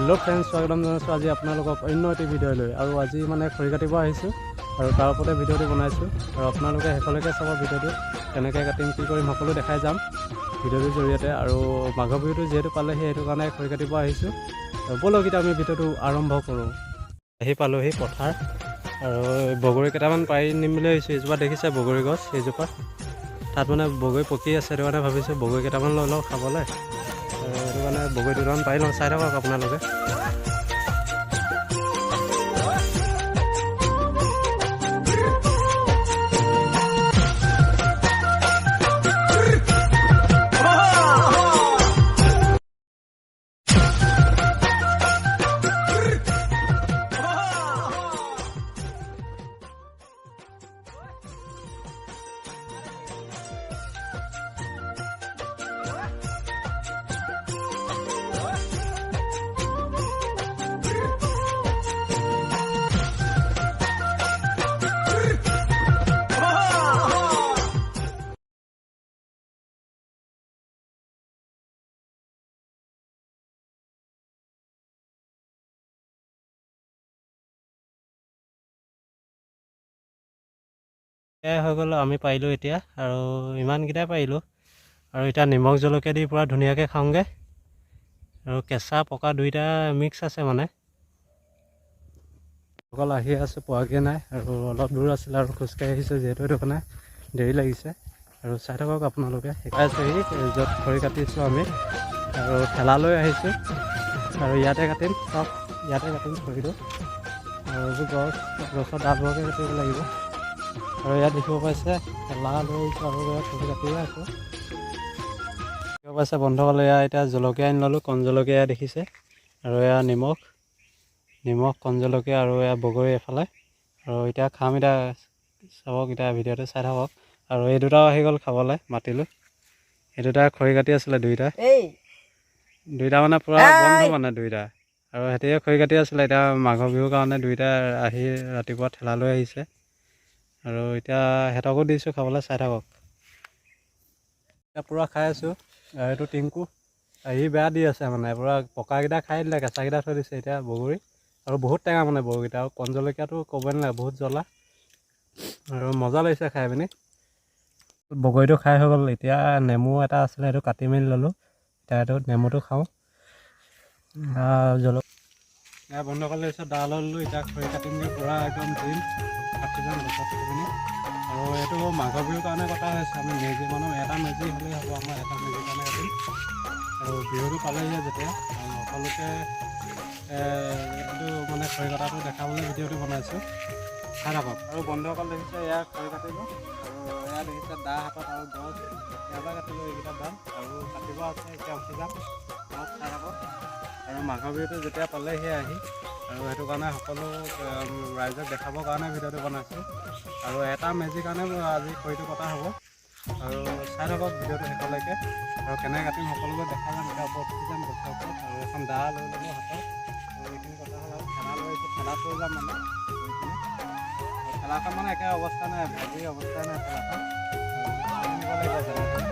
Hello' friends, স্বাগতম জনাইছোঁ আজি আপোনালোকক অন্য এটি ভিডিঅ' লৈ। আৰু আজি মানে খৰি কাটিব আহিছোঁ আৰু তাৰ ওপৰতে ভিডিঅ'টো বনাইছোঁ। আৰু আপোনালোকে শেষলৈকে চাব ভিডিঅ'টো, কেনেকৈ কাটিম, কি কৰিম, সকলো দেখাই যাম ভিডিঅ'টোৰ জৰিয়তে। আৰু মাঘৰ বিহুটো যিহেতু পালেহি, সেইটো কাৰণে খৰি কাটিব আহিছোঁ। আৰু ব'লক, এতিয়া আমি ভিডিঅ'টো আৰম্ভ কৰোঁ। আহি পালোহি পথাৰ আৰু বগৰী কেইটামান পাৰি নিম বুলি ভাবিছোঁ। এইজোপা দেখিছে বগৰী গছ, এইজোপা তাত মানে বগৰী পকি আছে। সেইটো কাৰণে ভাবিছোঁ বগৰী কেইটামান লৈ লওঁ খাবলৈ আৰু সেইটো কাৰণে বগৰী দুটামান পাৰি লওঁ। চাই থাকক আপোনালোকে। এয়াই হৈ গ'ল, আমি পাৰিলোঁ এতিয়া আৰু ইমানকেইটাই পাৰিলোঁ। আৰু এতিয়া নিমখ জলকীয়া দি পূৰা ধুনীয়াকৈ খাওঁগৈ। আৰু কেঁচা পকা দুইটা মিক্স আছে। মানে অকল আহি আছোঁ, পোৱাগৈ নাই আৰু অলপ দূৰ আছিলে আৰু খোজকাঢ়ি আহিছোঁ যিহেতু, সেইটো কাৰণে দেৰি লাগিছে। আৰু চাই থাকক আপোনালোকে। শিকাই আছোঁহি য'ত খৰি কাটিছোঁ আমি আৰু ঠেলা লৈ আহিছোঁ আৰু ইয়াতে কাটিম। চব ইয়াতে কাটিম খৰিটো আৰু এইবোৰ গছ, গছৰ ডালবোৰকে কাটিব লাগিব। আৰু ইয়াত দেখিব পাইছে, ঠেলা লৈ আহিছোঁ আৰু ইয়াত খৰি কাটিয়ে আছোঁ। দেখিব পাইছে বন্ধুসকল, এয়া এতিয়া জলকীয়া আনি ল'লোঁ, কণ জলকীয়া দেখিছে। আৰু এয়া নিমখ, নিমখ, কণ জলকীয়া আৰু এয়া বগৰী এফালে। আৰু এতিয়া খাম। এতিয়া চাওক, এতিয়া ভিডিঅ'টো চাই থাকক। আৰু এই দুটাও আহি গ'ল খাবলৈ, মাতিলোঁ। এই দুটা খৰি কাটি আছিলে দুইটা। দুইটা মানে পূৰা বন্ধু মানে দুইটা। আৰু সিহঁতিয়ে খৰি কাটি আছিলে। এতিয়া মাঘৰ বিহুৰ কাৰণে দুইটা আহি ৰাতিপুৱা ঠেলা লৈ আহিছে আৰু এতিয়া সিহঁতকো দিছোঁ খাবলৈ। চাই থাকক, এতিয়া পূৰা খাই আছোঁ। আৰু এইটো টিংকু, ই বেয়া দি আছে, মানে পূৰা পকাকেইটা খাই দিলে, কেঁচাকেইটা থৈ দিছে। এতিয়া বগৰী আৰু বহুত টেঙা মানে বগৰীকেইটা আৰু কণ জলকীয়াটো ক'বই নালাগে, বহুত জ্বলা আৰু মজা লাগিছে খাই পিনি। বগৰীটো খাই হৈ গ'ল। এতিয়া নেমু এটা আছিলে, সেইটো কাটি মেলি ল'লোঁ। এতিয়া এইটো নেমুটো খাওঁ। এয়া বন্ধুসকল, তাৰপিছত দা লৈ ল'লোঁ। এতিয়া খৰি কাটিমগৈ পূৰা একদম দিম, কাটি যাম গছত উঠি পিনি। আৰু এইটো মাঘৰ বিহুৰ কাৰণে কটা হৈছে। আমি মেজি বনাম, এটা মেজি হ'লেই হ'ব আমাৰ, এটা মেজিৰ কাৰণে কাটিম। আৰু বিহুটো পালেহিয়ে যেতিয়া, আৰু সকলোকে এইটো মানে খৰি কটাটো দেখাবলৈ ভিডিঅ'টো বনাইছোঁ। চাই থাকক। আৰু বন্ধুসকল, দেখিছে, এয়া খৰি কাটিলোঁ আৰু এয়া দেখিছে দা হাতত আৰু গছ ইয়াৰ পৰা কাটিলোঁ এইকেইটা ডাল আৰু কাটিব আছে। এতিয়া উঠি যাম অলপ, চাই থাকক। আৰু মাঘৰ বিহুটো যেতিয়া পালেহি আহি আৰু সেইটো কাৰণে সকলো ৰাইজক দেখাবৰ কাৰণে ভিডিঅ'টো বনাইছোঁ। আৰু এটা মেজিৰ কাৰণে আজি খৰিটো কটা হ'ব। আৰু চাই থাকক ভিডিঅ'টো শেষলৈকে আৰু কেনেকৈ কাটিম সকলোবোৰ দেখাই যাম। এতিয়া ওপৰত উঠি যাম গছৰ ওপৰত আৰু এখন দা লৈ ল'লোঁ হাতত আৰু এইখিনি কটা হ'ল। আৰু ঠেলা লৈ আহিছোঁ, ঠেলাত লৈ যাম মানে খৰিখিনি। আৰু ঠেলাখন মানে একে অৱস্থা নাই, ভাগি অৱস্থা নাই ঠেলাখন, নিব লাগিব যেনে তেনে।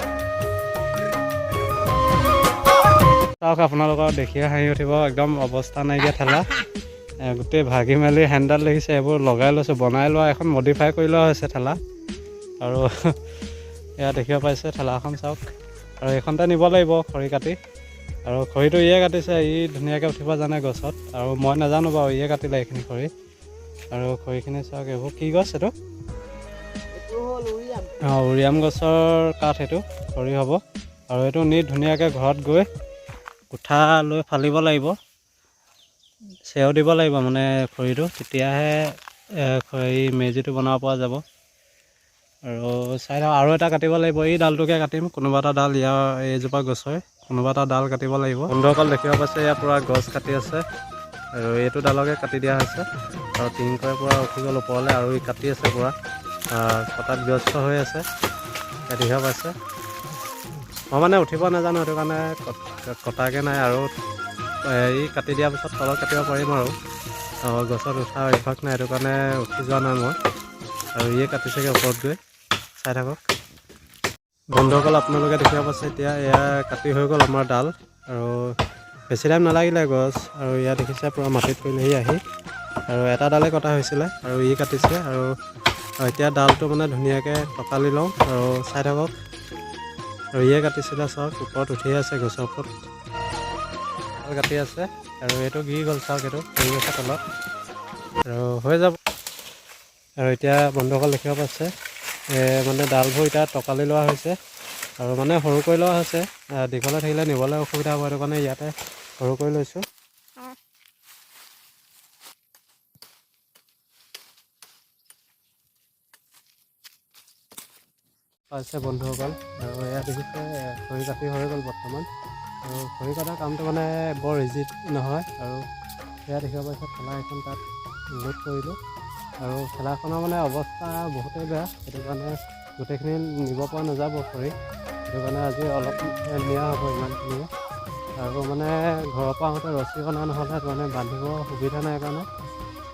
চাওক আপোনালোকৰ, দেখিয়ে হাঁহি উঠিব, একদম অৱস্থা নাইকিয়া ঠেলা, গোটেই ভাগি মেলি হেণ্ডেল দেখিছে, এইবোৰ লগাই লৈছোঁ, বনাই লোৱা, এখন মডিফাই কৰি লোৱা হৈছে ঠেলা। আৰু এয়া দেখিব পাইছে ঠেলাখন, চাওক। আৰু এইখনতে নিব লাগিব খৰি কাটি। আৰু খৰিটো ইয়ে কাটিছে, ই ধুনীয়াকৈ উঠিব জানে গছত আৰু মই নাজানো বাৰু। ইয়ে কাটিলে এইখিনি খৰি। আৰু খৰিখিনি চাওক, এইবোৰ কি গছ এইটো? এইটো হ'ল উৰিয়াম। অঁ, উৰিয়াম গছৰ কাঠ, এইটো খৰি হ'ব। আৰু এইটো নি ধুনীয়াকৈ ঘৰত গৈ কুঠা লৈ ফালিব লাগিব, চেও দিব লাগিব মানে খৰিটো, তেতিয়াহে খৰি মেজিটো বনাব পৰা যাব। আৰু চাই থাকক, আৰু এটা কাটিব লাগিব। এই ডালটোকে কাটিম, কোনোবা এটা ডাল, ইয়াৰ এইজোপা গছৰে কোনোবা এটা ডাল কাটিব লাগিব। বন্ধুসকল, দেখিব পাইছে, ইয়াৰ পূৰা গছ কাটি আছে আৰু এইটো ডালকে কাটি দিয়া হৈছে। আৰু টিংকৰে পূৰা উঠি গ'ল ওপৰলৈ আৰু ই কাটি আছে, পূৰা কটাত ব্যস্ত হৈ আছে। দেখিব পাইছে, মই মানে উঠিব নাজানো, সেইটো কাৰণে কটাগৈ নাই। আৰু ই কাটি দিয়াৰ পিছত তলত কাটিব পাৰিম। আৰু গছত উঠা অভ্যাস নাই, সেইটো কাৰণে উঠি যোৱা নাই মই। আৰু ইয়ে কাটিছেগৈ ওপৰত গৈ, চাই থাকক। বন্ধুসকল, আপোনালোকে দেখিব পাইছে, এতিয়া এয়া কাটি হৈ গ'ল আমাৰ ডাল। আৰু বেছি টাইম নালাগিলে গছ। আৰু ইয়াত দেখিছে পূৰা মাটিত পৰিলেহি আহি। আৰু এটা ডালে কটা হৈছিলে আৰু ই কাটিছে। আৰু এতিয়া ডালটো মানে ধুনীয়াকৈ টকালি লওঁ আৰু চাই থাকক। আৰু ইয়ে কাটিছিলে, চাওক ওপৰত উঠিয়ে আছে গছৰ ওপৰত কাটি আছে। আৰু এইটো গিৰি গ'ল, চাওক এইটো গিৰি গৈছে তলত আৰু হৈ যাব। আৰু এতিয়া বন্ধুসকল দেখিব পাইছে মানে ডালবোৰ এতিয়া টকালি লোৱা হৈছে আৰু মানে সৰু কৰি লোৱা হৈছে। দীঘলে থাকিলে নিবলৈ অসুবিধা হ'ব, সেইটো কাৰণে ইয়াতে সৰু কৰি লৈছোঁ। পাইছে বন্ধুসকল, আৰু এয়া দেখিছে খৰি কাটি হৈ গ'ল বৰ্তমান। আৰু খৰি কটা কামটো মানে বৰ ইজি নহয়। আৰু এয়া দেখিব পাইছে ঠেলা এখন তাত লোড কৰিলোঁ। আৰু ঠেলাখনৰ মানে অৱস্থা বহুতেই বেয়া, সেইটো কাৰণে গোটেইখিনি নিব পৰা নাযাব খৰি, সেইটো কাৰণে আজি অলপ নিয়া হ'ব ইমানখিনিয়ে। আৰু মানে ঘৰৰ পৰা আহোঁতে ৰছী অনা নহ'লে সেইটো কাৰণে বান্ধিব সুবিধা নাই কাৰণে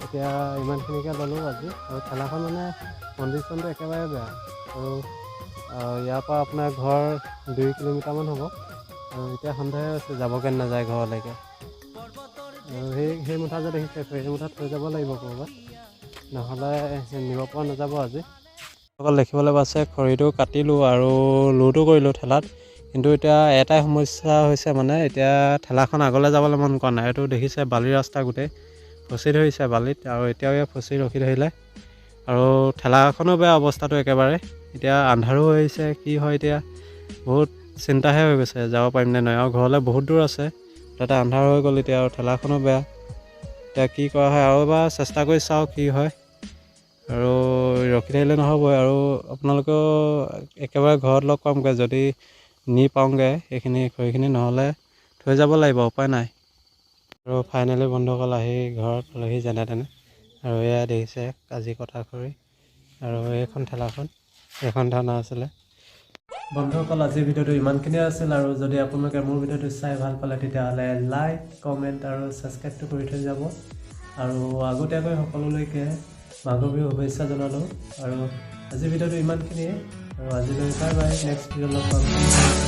এতিয়া ইমানখিনিকে ল'লোঁ আজি। আৰু ঠেলাখন মানে কণ্ডিশ্যনটো একেবাৰে বেয়া। আৰু ইয়াৰ পৰা আপোনাৰ ঘৰ 2 কিলোমিটাৰমান হ'ব। আৰু এতিয়া সন্দেহ হৈছে যাবগৈ নাযায় ঘৰলৈকে। আৰু সেই মুঠা যে দেখিছে সেই মুঠা থৈ যাব লাগিব ক'ৰবাত, নহ'লে নিব পৰা নাযাব আজি। অকল দেখিবলৈ পাইছে খৰিটো কাটিলোঁ আৰু লোডো কৰিলোঁ ঠেলাত, কিন্তু এতিয়া এটাই সমস্যা হৈছে মানে এতিয়া ঠেলাখন আগলৈ যাবলৈ মন কৰা নাই। এইটো দেখিছে বালি ৰাস্তা গোটেই ফচি ধৰিছে বালিত, আৰু এতিয়াও ইয়াত ফচি ৰখি ধৰিলে। আৰু ঠেলাখনো বেয়া অৱস্থাটো একেবাৰে, এতিয়া আন্ধাৰো হৈ আহিছে, কি হয় এতিয়া বহুত চিন্তাহে হৈ গৈছে যাব পাৰিম নে নাই। আৰু ঘৰলৈ বহুত দূৰ আছে, তাতে আন্ধাৰ হৈ গ'ল এতিয়া আৰু ঠেলাখনো বেয়া, এতিয়া কি কৰা হয় আৰু এবাৰ চেষ্টা কৰি চাওঁ কি হয়। আৰু ৰখি থাকিলে নহ'ব, আৰু আপোনালোকেও একেবাৰে ঘৰত লগ পামগৈ যদি নি পাওঁগৈ এইখিনি খৰিখিনি, নহ'লে থৈ যাব লাগিব, উপায় নাই। আৰু ফাইনেলি বন্ধুসকল আহি ঘৰত পালোহি যেনে তেনে। আৰু এয়া দেখিছে আজি কটা খৰি আৰু এইখন ঠেলাখন, এইখন ঠাণ্ডা আছিলে। বন্ধুসকল আজিৰ ভিডিঅ'টো ইমানখিনিয়ে আছিল। আৰু যদি আপোনালোকে মোৰ ভিডিঅ'টো চাই ভাল পালে তেতিয়াহ'লে লাইক, কমেণ্ট আৰু ছাবস্ক্ৰাইবটো কৰি থৈ যাব। আৰু আগতীয়াকৈ সকলোলৈকে মাঘৰ বিহুৰ শুভেচ্ছা জনালোঁ। আৰু আজিৰ ভিডিঅ'টো ইমানখিনিয়ে, আৰু আজিলৈ বাই বাই, নেক্সট ভিডিঅ'ত লগ পাম।